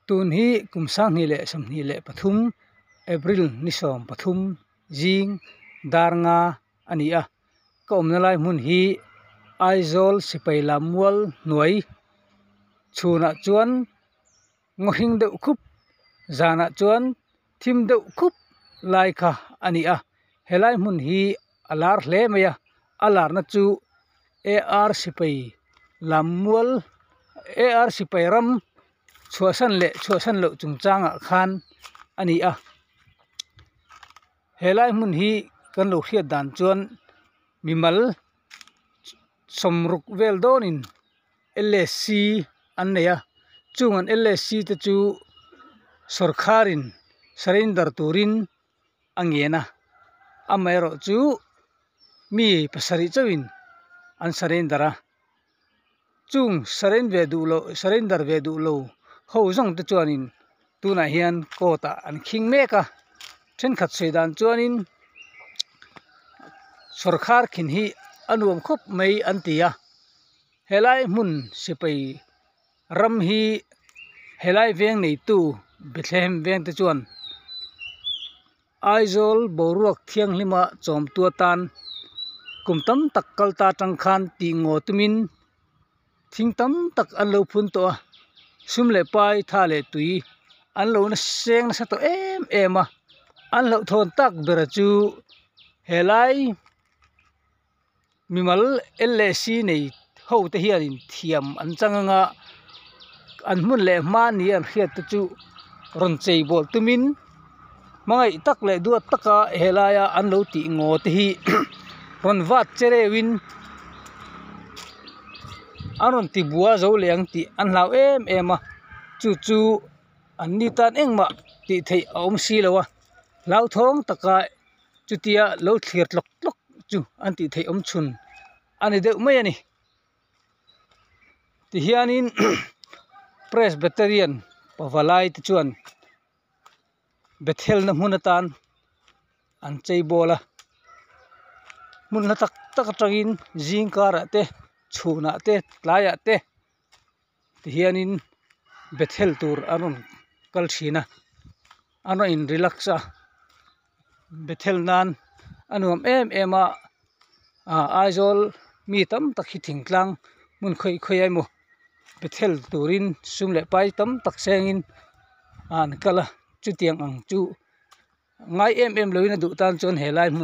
Tun hi kum 2023 April ni 13 zing dar nga a ni a, ka awmna lai hmun hi Aizawl sipai lammual hnuai chhunah chuan ngaw hring deuh khup zanah chuan thim deuh khup lai kha a ni a helai hmun hi a lar hle mai a a larna chu ar sipai lammual ar sipai ram chhuahsan leh chhuahsan loh chungchangah khan a ni a helai hmun hi kan lo hriat dan chuan mimal sawmruk vel dawnin L A C an nei a chung an L A C te chu sawrkharin surrender turin a ngen a amaherawh chu mi pasarih chauhin an surrender a chung surrender ve duh loh surrender ve duh lo ho zawng te chuanin tunah hian court ah an khing mek a thenkhat sawi dan chuanin sawrkhar khin hi a nuam khawp mai an ti a helai hmun sipai ram hi helai veng neitu Bethlehem veng te chuan Aizawl boruak thianghlima chawmtu atan kum tam tak kal ta atang khan tih ngaw tumin thing tam tak an lo phun tawh a sum leh pai tha leh tui an lo na seng nasa tawh em em a an hlauhthawn tak ber chu helai mimal L A C nei ho te hianin thiam an chang anga an hmun leh hma ni an hriat te chu rawn chei bawl tumin hmangaih tak leh duat taka helaia an lo tih ngaw te hi rawn vat che reuhin an rawn ti bua zo leh ang tih an hlau em em a chu chu an ni tan engmah tih theih a awm silo a hlauthawng taka chutia lo thlir tlawk tlawk chu an tih theih awm chhun a ni deuh mai a ni tihianin Presbyterian pavalai te chuan Bethel na hmun atan an chei bawl a hmun hla tak tak atangin zing karah te chhunah te tlaiah te tihianin Bethel tur an rawn kal thin a an rawn in relax a Bethel nan a nuam em em a ah Aizawl mi tam tak hi thingtlang hmun khawi khawi a emaw Bethel turin sum leh pai tam tak sengin an kal a chutiang ang chu ngai em em loin a duh tan chuan helai hmun.